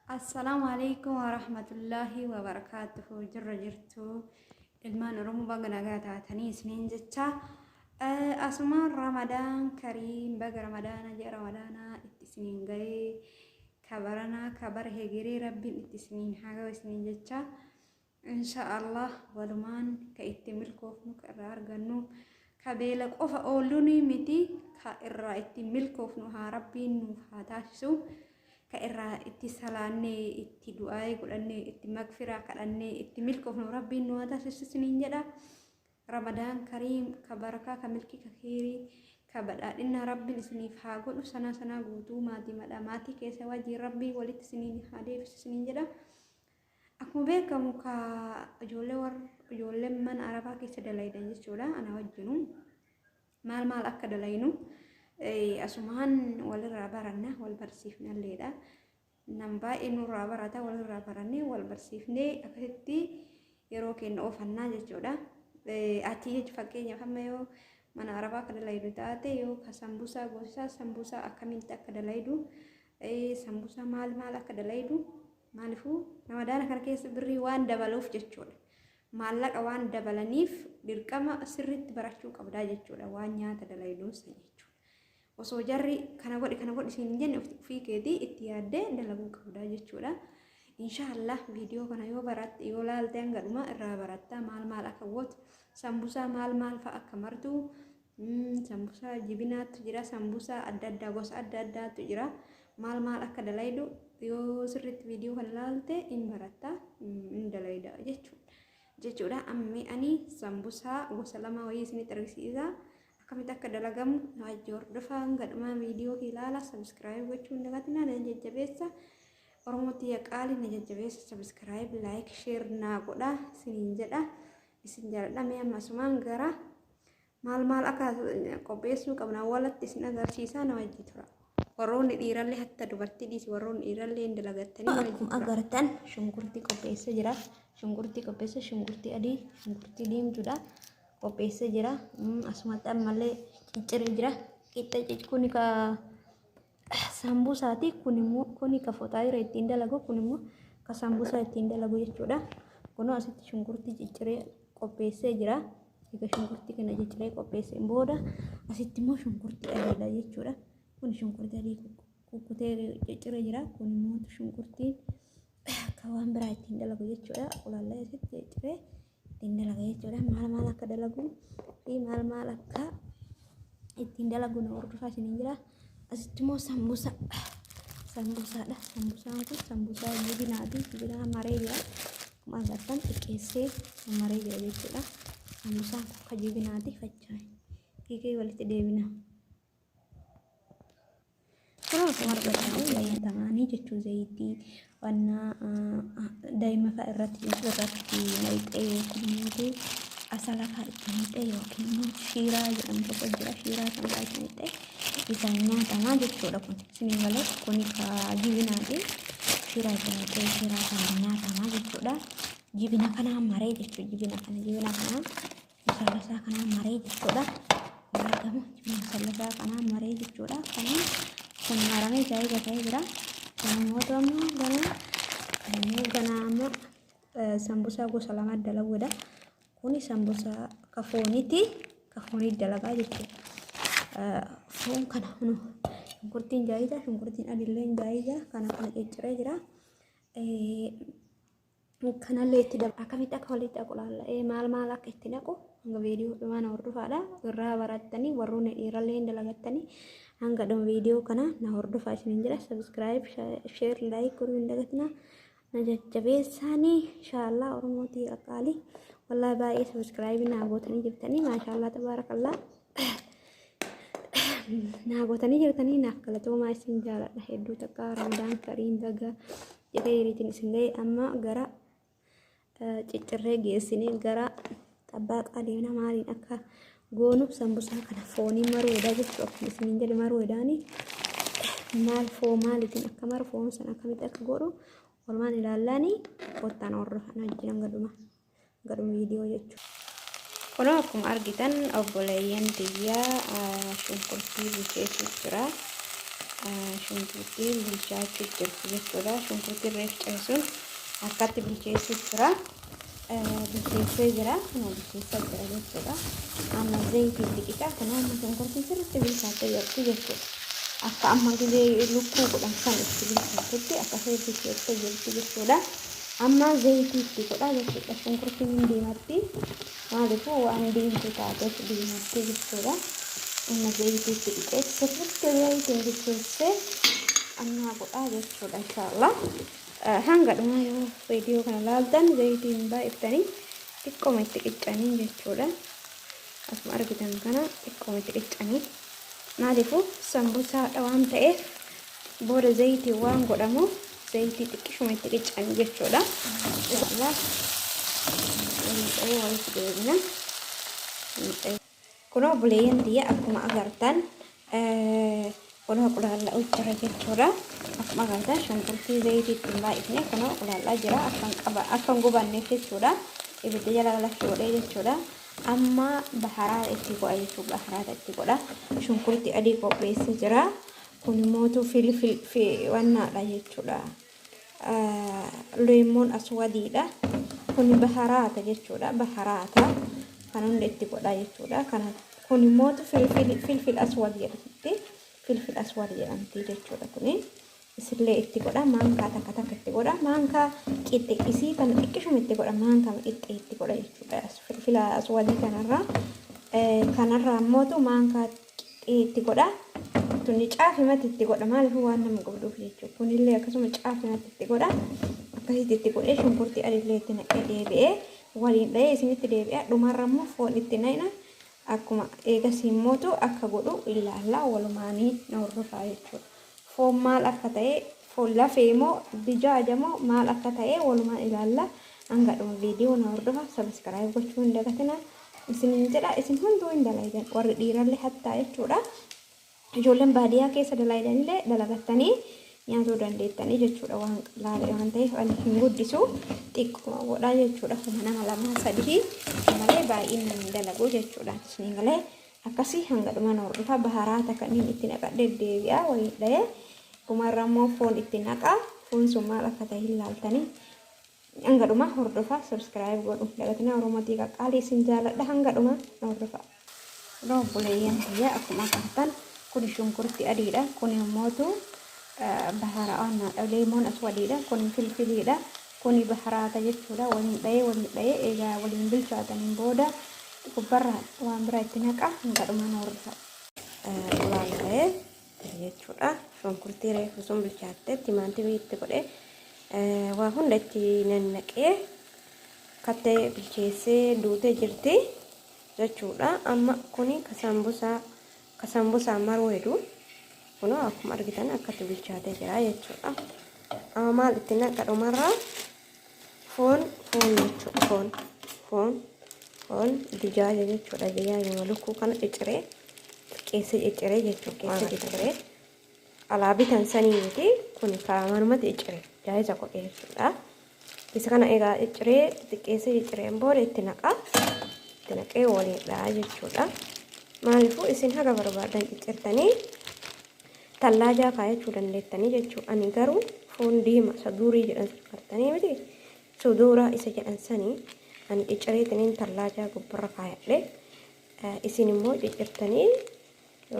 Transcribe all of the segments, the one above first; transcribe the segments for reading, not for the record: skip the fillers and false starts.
Assalaamu alaikum warahmatullaahi wabarakaatuhu. Jirra jirtu ilmaan Oromoo, baga nagaa taatanii isiniin jecha. Asumaan Ramadaan kariim, baga Ramadaana ji'a Ramadaanaa itti isiniin ga'ee, kabaranaa kabara hegeree Rabbiin itti isiniin haa ga'u isiniin jecha. Insha Allah walumaan ka itti milkoofnu, ka irraa argannu, ka beela qofa oolluun miti, ka irraa itti milkoofnu haa Rabbiin nuuf haa taasisu. Ka irraa itti salaannee, itti du'aayee godhannee, itti magfiraa kadhannee itti milkoofnu Rabbiin nu haa taasisu isiniin jedha. Ramadaan kariim, ka barakaa, ka milkii, ka kheyrii, ka badhaadhinaa Rabbiin isiniif haa godhu. Sanaa sanaa guutuu maatii madhaa maatii keessa wajjiin Rabbiin walitti isiniin haa deebisu isiniin jedha. Akkuma beekamu ka ijoollee warra ijoolleen mana arabaa keessa dalaydan jechuudha. Ana wajjinu maal maal akka dalaynu asumaan walirraa baranna, wal barsiifnalleedha. Nam baay'ee nurraa barata, walirraa barannee wal barsiifnee akkasitti yeroo keenya oofannaa jechuudha. Ati jechuun fakkeenyaaf amma yoo mana arabaa akka dalaydu taate, yoo ka sambusaa gosa sambusaa akkamitti akka dalaydu, sambusaa maal maal akka dalaydu. Maaliifuu Ramadaana kana keessa birrii waan dabaluuf jechuudha. Maallaqa waan dabalaniif dirqama sirriitti barachuu qabdaa jechuudha. Waan nyaata dalayduun san jechuudha. Osoo jarri kana godhi kana godhi siin hin jenne, ofii keetii itti yaaddee dalaguu qabdaa jechuudha. Inshaallah viidiyoo kana yoo baratte, yoo laalte, hanga dhumaa irraa barattaa, maal maal akka gootu, sambusaa maal maal fa'a akka martu. Sambusaa jibinaatu jira, sambusaa adda addaa, gosa adda addaatu jira. Maal maal akka dalaydu yoo sirriitti viidiyoo kana laalte in baratta, in dalayda jechuudha. Ammi ani sambusaa gosa lama wayii isinitti argisiisa. Akkamitti akka dalagamu wajji hordofaa, hanga dhumaa viidiyoo ilaala. Subscribe gochuu hin dagatinaa, na jajjabeessa. Oromoo tiyya qaali, na jajjabeessa. Subscribe, like, share naa godha isiniin jedha. Isin jaaladha. Mee amma asumaan gara maal maal akka qopheessuu qabna walatti isin agarsiisaa, na wajji tura. Warroonni dhiirallee, hatta dubartii dhiisi, warroonni dhiirallee hin dalagattanii na wajji Akkuma tura. agartan shunkurtii qopheessee jira. Shunkurtii qopheessee, shunkurtii adii, shunkurtii diimtuudha qopheessee jira. Asumatti ammallee cicciree jira. Qixxa kuni ka sambusaati. Kun immoo kuni ka foxaayira ittiin dalagu, kun immoo ka sambusaa ittiin dalagu jechuudha. Kunoo asitti shunkurtii cicciree qopheessee jira. Egaa shunkurtii kana cicciree qopheesseen booda asitti immoo shunkurtii adiidha jechuudha. Kun shunkurtii adii kukkutee cicciree jira. Kun immoo shunkurtiin akka waan biraa ittiin dalagu jechuudha. Ulaallee asitti cicciree ittiin dalaga jechuudha. Maal maal akka dalagu fi maal maal akka ittiin dalagu na hordofaa isiniin jira. Asitti immoo sambusa sambusaadha. Sambusaan kun sambusaa jibinaati. Jibinaa maree jira. Akkuma agartan xiqqeessee maree jira jechuudha. Sambusaan kun ka jibinaati fachaa. Hiikee walitti deebina. Kun akkuma argatan fayyadamaanii jechuun zayitii wannaa daa'ima fa'a irratti jechuu irratti naqxee, yookiin immoo asala fa'a itti naqxee, yookiin immoo shiiraa jedhamu tokko jira, shiiraa sana fa'a itti naqxee isaan nyaatamaa jechuudha. Kun isinii galee, kuni ka jibinaati. Shiiraa itti naqxee shiiraa sana nyaatamaa jechuudha. Jibina kanaa maree jechuudha. Jibina kana, jibina kanaa musallasaa kanaa maree jechuudha. Argamu jibina musallasaa kanaa maree jechuudha. Kanaan kun maramee jaayiba ta'ee jira. Kun immoo ammoo ganaa, kan immoo ganaa amma sambusaa gosa lama dalaguudha. Kuni sambusaa ka fooniiti. Ka foonii dalagaa jechuudha. Foon kana kunu shunkurtiin jaayida, shunkurtiin adiillee jaayida, kana kana cicciree jira. Kanallee itti dabala. Akkamitti akka walitti aqulaalla'ee maal maal akka itti naqu hanga viidiyoo dhumaa na hordofaadha. Irraa barattanii warroonni dhiirallee hin dalagattanii hanga dhuma viidiyoo kana na hordofaa isiniin jedha. Subscribe, share, like godhuu hin dagatinaa. Na jajjabeessaanii inshaallah Oromootii qaqqaalii. Wallaahi baay'ee subscribe naa gootanii jirtanii, maashaallah tabaarakallaa. Naa gootanii jirtanii, naaf galatoomaa, isin jaaladha hedduu takka. Ramadaan kariim, baga jedhee hiriitiin isin ga'e. Amma gara ciccirree geessinee gara xabbaaqaa deemna. Maaliin akka goonu sambusaa kana foonii maruudha jechuudha. Akkuma isiniin jedhe maruudhaani maal foon maaliitiin akka maru, foon sana akkamitti akka godhu walumaan ilaallaani. Kottaan hordofan wajjin hanga dhuma viidiyoo jechuudha. Kunoo akkuma argitan obboleeyyan tiyyaa shunkurtii bilcheessuu jira. Shunkurtiin bilchaachuu jirti jechuudha. Shunkurtiin reef ceesuun akkatti bilcheessuu jira. Bilcheessee jira. Kunoo bilcheessaa jira jechuudha. Amma zayitii itti qica. Kunoo amma shunkurtiin sirriitti bilchaattee jirti jechuudha. Akka amma gizee lukkuu godhan san itti bilchaattetti akkasii bilcheessee jirti jechuudha. Amma zayitii itti godha jechuudha. Shunkurtiin hin diimatti. Maaliifuu waan diimtuu taateef diimatti jechuudha. Amma zayitii itti dhiqee sirriitti zayitiin bilcheessee annaa godhaa jechuudha inshaallah. Hanga dhumaa yoo viidiyoo kana laaltan zayitii hin baay'iftanii xiqqooma itti qiccanii jechuudha. Akkuma argitan kana xiqqooma itti qiccanii. Maaliifuu sambusaadha waan ta'eef booda zayitiin waan godhamuuf zayitii xiqqishuma itti qiccanii jechuudha. Inshaallah waliin dhahee walitti deebina. Kunoo obboleeyyan tiyya akkuma agartan kunoo qulaalla'u jira jechuudha. Akkuma agartan shunkurtii zayitii itti hin baay'ifne kunoo qulaalla'aa jira akka hin gubanneef jechuudha. Ibidda jala lafti godhee jechuudha. Amma baharaata itti godha jechuudha. Baharaata itti godha. Shunkurtii adii qopheessee jira. Kun immootu filfil wannaadha jechuudha. Leemmoon aswadiidha. Kun baharaata jechuudha. Baharaata kan hunda itti godha jechuudha. Kana kun immootu filfil filfil aswad jedhamti. Filfil aswad jedhamti jechuudha kuni. Isillee itti godha. Maankaa takka takka itti godha. Maankaa qixxe isii tana xiqqishuma itti godha. Maankaa qixxe itti godha jechuudha. Filfila aswadii kanarraa. Kanarraa immootu maankaa qixxee itti godha. Tuni caafimatti itti godha. Maaliif waan nama gubduuf jechuudha. Kunillee akkasuma caafimatti itti godha. Akkasitti itti godhee shunkurtii adiillee itti naqee deebi'ee waliin dhahee isinitti deebi'a. Dhumarra immoo foon itti naqna. Akkuma eegasii immootu akka godhu ilaalla walumaanii na hordofaa jechuudha. Foon maal akka ta'e foon lafee moo dijaaja moo maal akka ta'e walumaan ilaalla. Hanga dhuma viidiyoo na hordofa. Subscribe gochuu hin dagatinaa. Isinin jedha isin hunduu hin dalaydan warri dhiirallee hattaa jechuudha. Ijoolleen baadiyyaa keessa dalaydanillee dalagattanii nyaatuu dandeettanii jechuudha. Waan laalee waan ta'eef ani hin guddisu xiqquma godhaa jechuudha. Kuma nama lamaa sadii malee baay'inaan hin dalagu jechuudha. Isiniin galee akkasii hanga dhuma na hordofa. Baharaata kanneen itti naqadhee deebi'a waliin dhahee dhumarra immoo foon itti naqa. Foon sun maal akka ta'e hin laaltanii. Hanga dhuma hordofa subscribe godhu dagatina. Oromootii qaqqaalii isin jaaladha, hanga dhuma hordofa. Kunoo obboleeyyan kiyya akkuma agartan kun shunkurtii adiidha. Kun immootu baharaadha. Leemoon aswadiidha. Kun filfiliidha. Kuni baharaata jechuudha. Waliin dhahee waliin dhahee egaa waliin bilchaataniin booda gubbarra waan biraa itti naqa. Hanga dhuma na hordofa. Ulaala'ee jechuudha. Shunkurtii reefu sun bilchaatte timaatimii itti godhee waa hunda itti nannaqee kattee bilcheessee duutee jirti jechuudha. Amma kuni kasambusaa maruu hedu kunoo akkuma argitan akkatti bilchaatee jira jechuudha. Amma maal itti naqa? Dhumarraa foon jechuudha. Foon dijaaja jechuudha. Dijaajuma lukkuu kana cicciree xiqqeessee cicciree jechuudha. Keessa cicciree alaa bitan sanii miti, kun manumatti cicciree jaayiza godhee jechuudha. Isa kana egaa cicciree xixiqqeessee ciccireen booda itti naqa. Itti naqee waliin dha'a jechuudha. Maaliifuu isin haga barbaadan ciccirtanii tallaajaa kaayachuu dandeettanii jechuudha. Ani garuu foon diima saduurii jedhan gartanii miti, suduura isa jedhan sanii ani ciccireetiniin tallaajaa gubbarra kaayadhe. Isin immoo ciccirtanii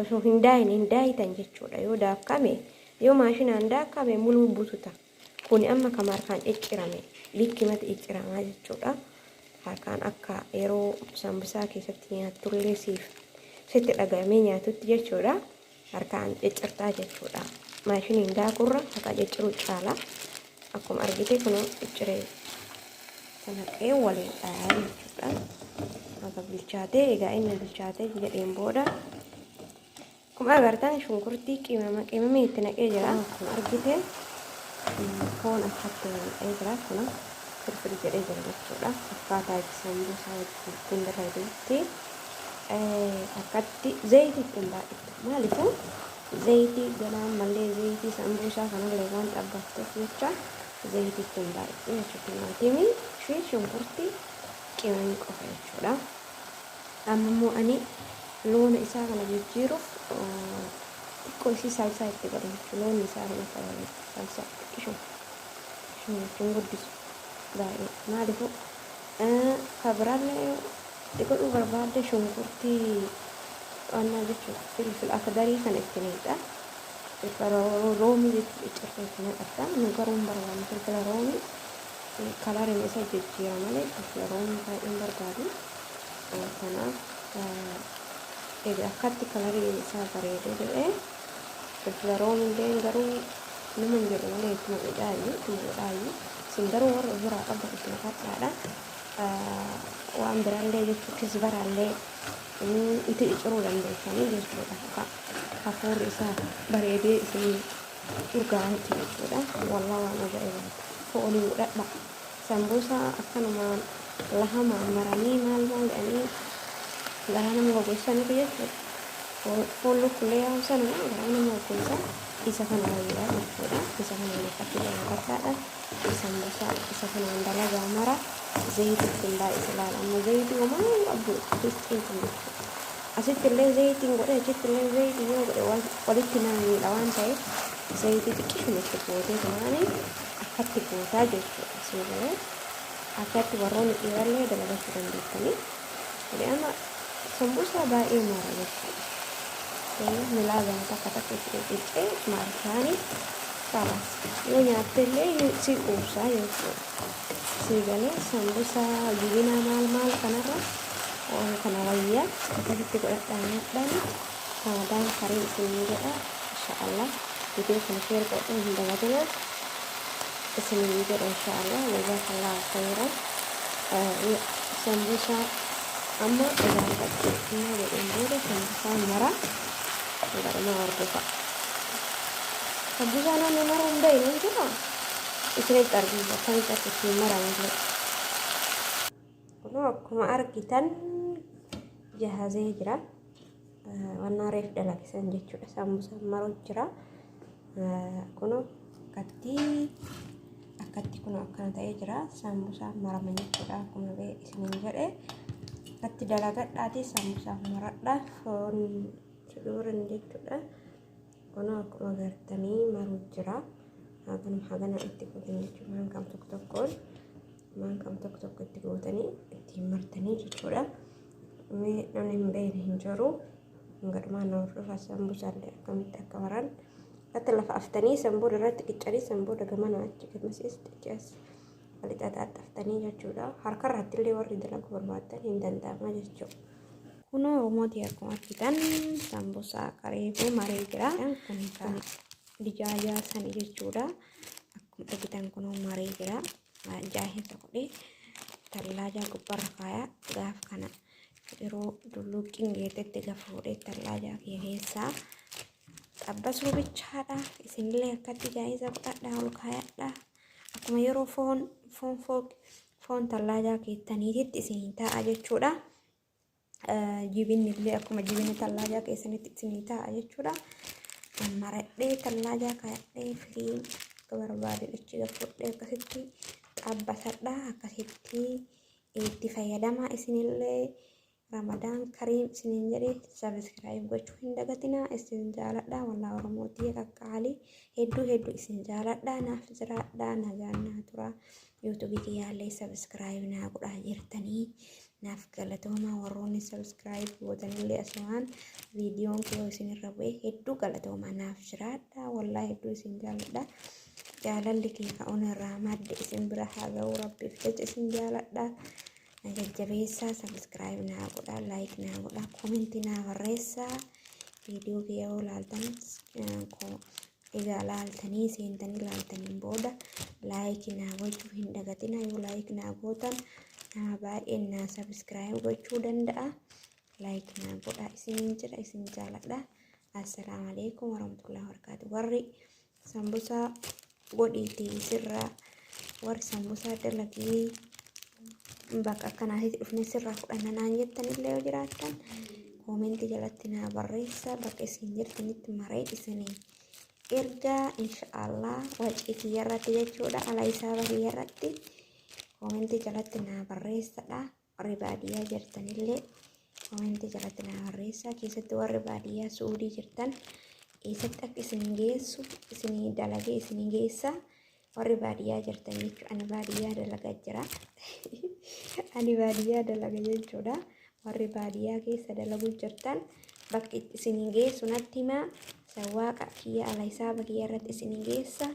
osoo hin daayin hin daayitan jechuudha. Yoo daakkame, yoo maashinaan daakkame muluu bututa. Kuni amma kama harkaan ciccirame likkimatti cicciramaa jechuudha. Harkaan akka yeroo sambusaa keessatti nyaattullee siif sitti dhaga'amee nyaatutti jechuudha. Harkaan ciccirtaa jechuudha. Maashiniin daakurra harkaan cicciruu caala. Akkuma argite kunoo cicciree naqee waliin dhayaa jechuudha. Akka bilchaatee egaa inni bilchaatee jedheen booda akkuma agartan shunkurtii qimama qimamii itti naqee jira. Akkuma argite foon akkatti waliin dhahee jira. Kun firfir jedhee jira jechuudha. Akkaataa itti sambuusaa ittiin dalagdutti akkatti zayitii ittiin baay'attu. Maaliifuu zayitii ganaa mallee zayitii sambuusaa kanallee waan xabbattuuf jecha zayitii ittiin baay'attu jechuudha. Timaatimii fi shunkurtii qimamii qofa jechuudha. Amma immoo ani loona isaa kana jijjiiruuf Xiqqoo isii salsaa itti godha jechuudha. Loon isaa kun akka bareedu salsaa xiqqishuma. Xiqqishuma jechuun guddisu baay'ee. Maaliifuu ka biraallee itti godhuu barbaadde shunkurtii qonnaa jechuudha. Filfil akdarii kana itti naqxa. Filfila roomii jechuudha iccirtee itti naqatta. Nu garuu hin barbaannu filfila roomii. Kalariin isa jijjiira malee filfila roomii baay'ee hin barbaadu. Kanaaf egaa akkatti kalariin isaa bareedee jedhee filfila roomii illee garuu numa hin jedhu malee ittuma godhaayyuu ittuma godhaayyuu. Isin garuu warra ofirraa qabdan itti naqadhaadha. Waan biraallee jechuun kisbaraallee itti cicciruu dandeessanii jechuudha. Akka hafuurri isaa bareedee isin urgaa'utti jechuudha. Wallaa waan ajaa'ibaati. Foolii godhadha. Sambuusaa akkanumaan lahamaan maranii maal maal jedhanii garaa nama goggogsaniitu jechuudha. Foon lukkullee yaa'u sanuma garaa nama goggogsa. Isa kana wayyaa jechuudha. Isa kanaan akkatti dalagadhaadha. Sambuusaa isa kanaan dalagaa mara zayitii ittiin baay'ise laala. Amma zayitii homaa hin qabdu distiin kun jechuudha. Asitti illee zayitiin godhe achitti illee zayitii yoo godhe walitti nama miidha waan ta'eef zayitii xiqqishuma itti gootee tumaanii akkatti gootaa jechuudha. Sii galee akkatti warroonni dhiirallee dalagachuu dandeettanii. Jedhee amma sambuusaa baay'ee mara jechuudha. Milaazama takka takka itti ciccee martaani kalaas yoo nyaatte illee si quubsaa jechuudha. Sii galee sambuusaa jibinaa maal maal kanarra waan kana wayyaa akkasitti godhadhaa nyaadhaan. Ramadaan kariim isiniin jedha. Inshaallah viidiyoo kana share godhuu hin dagatinaa isiniin jedha inshaallah. Jazakallahu khayran. Sambuusaa amma egaa qaxxeeffannaa godheen booda sambuusaa mara godhama hordofa. Sambuusaa namni maruu hin beekne hin jiru. Isinitti argisiisa akkamitti akka ittiin maramu illee. Kunoo akkuma argitan jahazee jira. Wannaa reef dalagisan jechuudha. Sambuusaan maruu jira. Kunoo akkatti akkatti kunoo akkana ta'ee jira. Sambuusaan marama jechuudha. Akkuma isiniin jedhe akkatti dalagadhaati sambuusaan maradha. Foon suduurin jechuudha. Kunoo akkuma agartanii maruu jira. Haganuma hagana itti gootan jechuudha. Maan kam tokko tokkoon maan kam tokko tokko itti gootanii ittiin martanii jechuudha. Mee namni hin beekne hin jiru. Gadhumaan nama hordofa sambusaallee akkamitti akka maran. Akka lafa aftanii sanbooda irratti qiccanii sanbooda gamana achi gamasiis achi as walitti xaxaxaftanii jechuudha. Harka irratti illee warri dalaguu barbaaddan hin danda'ama jechuudha. Kunoo Oromootii akkuma argitan sambusaa qareefuu maree jira. Kun kan dijaajaa sani jechuudha. Akkuma argitan kunoo maree jira. Jaahisa godhee tallaajaa gubbarra kaayaa gaaf kana yeroo dulluuqqiin geetetti gaf fuudhee tallaajaa kee keessaa xabbasuu bichaadha. Isinillee akkatti jaahisa godhadhaa ol kaayadhaa. Akkuma yeroo foon foon foon tallaajaa keettaniititti isinii ta'a jechuudha. Jibinni illee akkuma jibinni tallaajaa keessanitti isinii ta'a jechuudha. Maradhee tallaajaa kaayadhee firii akka barbaade achi gad fudhee akkasitti xabbasadha. Akkasitti itti fayyadamaa isinillee. Ramadaan kariim isiniin jedhe. Subscribe gochuu hin dagatinaa. Isin jaaladha wallaa Oromootii qaqqaalii hedduu hedduu isin jaaladha. Naaf jiraadha, nagaan naa tura. Yuutuubii kiyyaallee subscribe naa godhaa jirtanii naaf galatoomaa. Warroonni subscribe gootanillee asumaan viidiyoon kiyoo isinirra bu'e hedduu galatoomaa, naaf jiraadha wallaa hedduu isin jaaladha. Jaalalli kee ka'uun irraa madde isin bira haa ga'u. Rabbiif jecha isin jaaladha. Na jajjabeessaa, subscribe naa godhaa, like naa godhaa, koomentii naa barreessaa. Viidiyoo kiyya yoo laaltan, egaa laaltanii seentanii laaltaniin booda like naa gochuu hin dagatina. Yoo like naa gootan nama baay'een naa subscribe gochuu danda'a. Like naa godhaa isiniin jedha. Isin jaaladha. Assalaamu alaikum warahmatullahi wabarakatuh. Warri sambusaa godhiitii sirraa, warri sambusaa dalagii bakka akkanaatitti dhufne sirraa fudhanna naan jettanillee yoo jiraattan koomentii jalatti naa barreessaa. Bakka isin jirtanitti maree isinii ergaa inshaallah. Wacii kiyyarratti jechuudha, ala isaaba kiyyarratti koomentii jalatti naa barreessadha. Warri baadiyyaa jirtanillee koomentii jalatti naa barreessaa. Keessatti warri baadiyyaa Suudii jirtan Eessatti akka isin geessu isinii dalagee isinii geessa. Warri baadiyyaa jirtan jechuudha. Ani baadiyyaa dalagaa jira. Ani baadiyyaa dalaga jechuudha. Warri baadiyyaa keessa dalaguu jirtan bakki itti isinii geessu natti himaa. Sawwaaqa kiyya ala hisaaba kiyya irratti isinii geessa.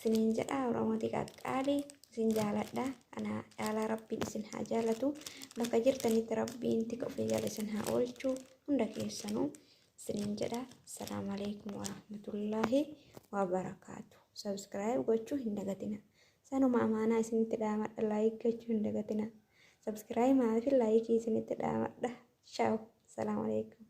Isiniin jedha, Oromooti qaqqaali, isin jaaladha. Kana caalaa Rabbiin isin haa jaalatu. Bakka jirtanitti Rabbiin tika ofii jala isin haa oolchu hunda keessanuu isiniin jedha. Salaamu alaikum warahmatullaahi wabarakaatu. Subscribe gochuu hin dagatina. Sanuma amaanaa isinitti dhaamadha. Like gochuu hin dagatina. Subscribe maaliif like isinitti dhaamadha. Ciao. Salaamu alaikum.